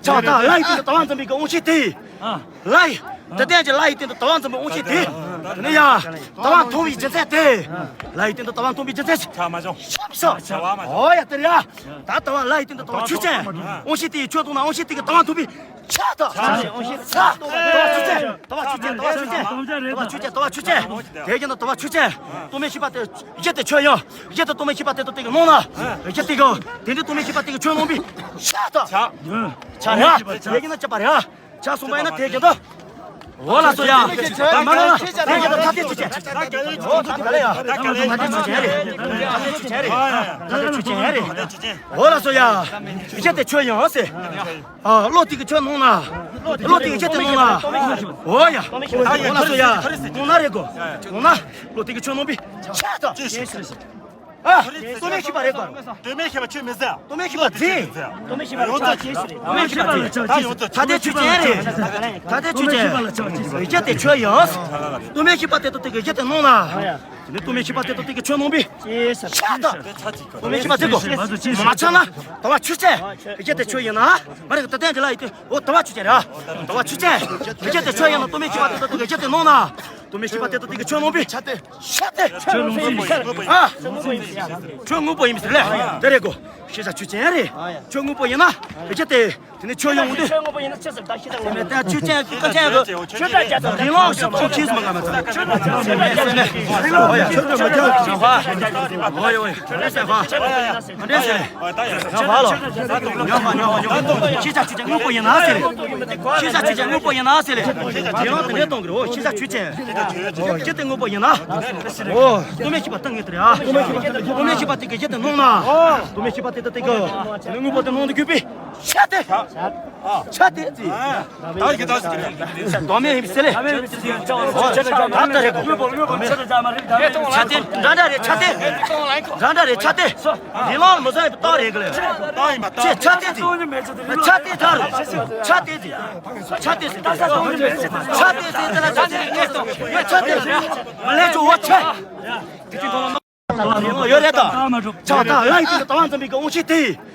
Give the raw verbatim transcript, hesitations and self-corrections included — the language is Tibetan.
ཆགས་སྡང་ལྷ་ཡི་སྟེང་དུ་དལ་བ་འཛིན་པའི་གི་དབང་ཤེས་དེ། ལྷ་ཡི། དེ་ལྟར་གྱི་ལྷ་ཡི་སྟེང་དུ་དལ་བ་འཛིན་པའི་དབང་ཤེས་དེ། དེ་ནས་ཡ། དལ་བ་མཐོང་བའི་རྒྱུ་མཚན་དེ། ལྷ་ཡི་སྟེང་དུ་དལ་བ་མཐོང་བའི་རྒྱུ་མཚན་ཞིག་ཆགས་མ་བྱུང་། ཆགས་མ་བྱུང་། འོ་ཡ་དེ་རེད་ཡ། ད་དལ་བ་ལྷ་ཡི་སྟེང་དུ་དལ་བ་ཆོས་ཅན། དབང་ཤེས་དེ་ཡི་ཆོས་མཐོང་ན་དབང་ཤེས་དེ་གི་དལ་བ་མཐོང་བའི་ཆགས་སྡང་། ཆགས་སྡང་། དལ་བ་ཆོས་ཅན། དལ་བ་ཆོས་ཅན། དལ་བ་ཆོས་ཅན། དལ་བ་ཆོས་ཅན། དལ་བ་ཆོས་ཅན། དེ་བཞིན་དུ་དལ་བ་ཆོས་ཅན། རྟོག་མེད་ཤེས་པ་དེ། གཞི་དེ་ཆོས་ཡིན། གཞི་དེ་རྟོག་མེད་ཤེས་པ་དེ་དང་དེ་གི་སྣང་ན། གཞི་དེ་གི། དེ་འདྲའི་རྟོག་མེད་ཤེས་པ་དེ་གི་ཆོས་སྣང་བའི་ཆགས་སྡང་། ཆགས་རེད། དེ་གི་ན་ཆགས་པ་རེད། ཆགས་སོང་བ་ཡིན་ན་དེ་གི་ད། འོ་ལགས་སོ་ཡ། ད་མ་ན་ན་དེ་གི་ད་ཐ་དད་ཆོས་ཅན། འོ་ད་ག་ལེ་ཡ། ད་ག་ལེ་ཐ་དད་ཆོས་ཅན་རེད། ཐ་དད་ཆོས་ཅན་རེད། ཐ་དད་ཆོས་ཅན་རེད། འོ་ལགས་སོ་ཡ། གཞི་དེ་ཆོས་ཡིན་ཟེར། ཨ། བློ་དེ་གི་ཆོས་སྣང་ན། བློ་དེ་གི་གཞི་དེ་སྣང་ན། འོ་ཡ། འོ་ལགས་སོ་ཡ། སྣང་ན་རེད་གོ། སྣང་ན། བློ་དེ་གི་ཆོས་སྣང་བའི་ཆགས་སྡང་། ཨ། རྟོག་མེད་ཤེས་པ་རེད་གོ། རྟོག་མེད་ཤེས་པ་ཆོས་མི་ཟེར། རྟོག་མེད་ཤེས་པ་ཡོངས་རྫོགས་ཆོས་མི་ཟེར། རྟོག་མེད་ཤེས་པ་ཡོངས་རྫོགས་ཆོས་ཟེར། རྟོག་མེད་ཤེས་པ་ལ་ཆགས་ཆེས་ཟེར། ཐ་དད་ཆོས་ཅན་རེད། ཐ་དད་ཆོས་ཅན། གཞི་དེ་ཆོས་ཡིན། རྟོག་མེད་ཤེས་པ་དེ་དང་དེ་གི་གཞི་དེ་སྣང་ན། དེ་ནས་རྟོག་མེད་ཤེས་པ་དེ་དང་དེ་གི་ཆོས་སྣང་བའི་ཆགས་སྡང་། རྟོག་མེད་ཤེས་པ་དེ་གོ། མ་ཆགས་ན་དལ་བ་ཆོས་ཅན། གཞི་དེ་ཆོས་ཡིན་ན། མ་རེད་ད་ལྟ་འདི་ལ་ཡིན་ཏེ། འོ་དལ་བ་ཆོས་ཅན་རེད། དལ་བ་ཆོས་ཅན། གཞི་དེ་ཆོས་ཡིན་ན་རྟོག་མེད་ཤེས་པ་དེ་དང་དེ་གི་གཞི་དེ་སྣང་ན། རྟོག་མེད་ཤེས་པ་དེ་དང་དེ་གི་ཆོས་སྣང་བའི་ཆགས་སྡང་། ཆགས་སྡང་། ཨ། ཆོས་དངོས་པོ་ཡིན་ཟེར་ལེ། དེ་རེད་གོ། ཤེས་བྱ་ཆོས་ཅན་རེད། ཆོས་དངོས་པོ་ཡིན་ན། གཞི་དེ། དེ་ནས་ཆོས་ཡོང་དུས། ཆོས་དངོས་པོ་ཡིན་ན་ཆོས་ཟེར་ད་ཤེས་དང་། དེ་ནས་ད་ཆོས་ཅན་གྱི་སྐད་ཆ་ཡང་གི། ཆོས་སྒྲ་བརྒྱ་དང་། རིང་ལོག་ཞིག་ཆོས་ཁྱིས་མ་ག་མ་ཚ། ཆོས་སྒྲ་བརྒྱ་དང་། ཨོ་ཡ་ཆོས་སྒྲ་བརྒྱ་དང་། ཨོ་ཡ་ཨོ་ཡ། ཆོས་སྒྲ་བརྒྱ་དང་། མ་འདྲེས་ཟེར། ཡང་བ་ལོ། ཡང་བ་ཡང་བ་ཡང་བ། ཤེས་བྱ་ཆོས་ཅན་དངོས་པོ་ཡིན་ན་ཟེར། ཤེས་བྱ་ཆོས་ཅན་དངོས་པོ་ཡིན་ན་ཟེར། རིང་ལོག་དེ་འདྲས་གཏོང་གི་རེད། ཨོ་ཤེས་བྱ་ཆོས་ཅན། གཞི་དེ་དངོས་པོ་ཡིན་ན། ཨོ། རྟོག་མེད་ཤེས་པ་སྟེང་ངེས་དེ་རེད། རྟོག་མེད་ཤེས་པ་དེ་གི་གཞི་དེ་སྣང་ན། རྟོག་མེད་ཤེས་པ་དེ་དང་དེ་གི། དེ་ནས་དངོས་པོ་དེ་སྣང་དུ་གྱུར་པའི། ཆགས་སྡང་། ཆགས་སྡང་། ད་ཡི་གེ་ད་ཟེར་གི་རེད། རྟོག་མེད་ཡིན་ཟེར་ལེ། ད་ལྟ་རེད་གོ། ཆགས་སྡང་འདྲ་འདྲ་རེད། ཆགས་སྡང་། འདྲ་འདྲ་རེད་ཆགས་སྡང་། རིང་ལོག་མི་བཟང་ཡིན་པ་རྟགས་རེད་གི་ལེ། རྟགས་ཡིན་པ་རྟགས། ཆགས་སྡང་དེ། ཆགས་སྡང་ད་རུ། ཆགས་སྡང་དེ། ཆགས་སྡང་ཟེར་དེ། ཆགས་སྡང་ཟེར་དེ་ལ་ཆགས་སྡང་ངས་ངས་ཆགས་སྡང་ཟེར། མ་ལས་ཆོག་བ་ཆགས། ཡོད་རེད་ད། ཆགས་སྡང་ལྷ་ཡི་སྟེང་དུ་དལ་བ་འཛིན་པའི་གི་དབང་ཤེས་དེ།